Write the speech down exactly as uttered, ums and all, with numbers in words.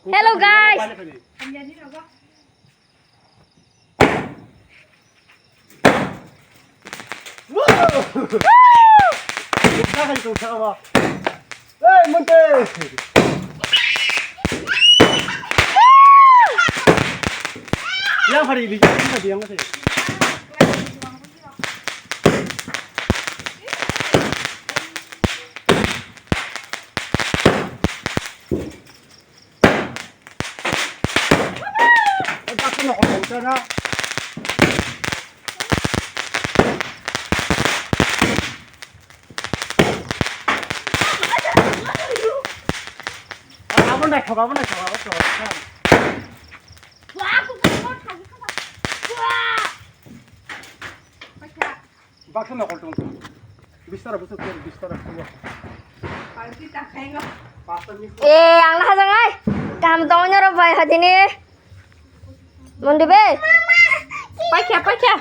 Hello, guys. Hey, Monte! Yang hari ini, yang hari ini. Abo naithok, abo naithok, abo to. Baksa nokol tong. Bistara bwswk khe bistara khubo. E, ang na hajang ai. Kaham tongwi norok bai hatini. Mondi be. Paikha, paikha.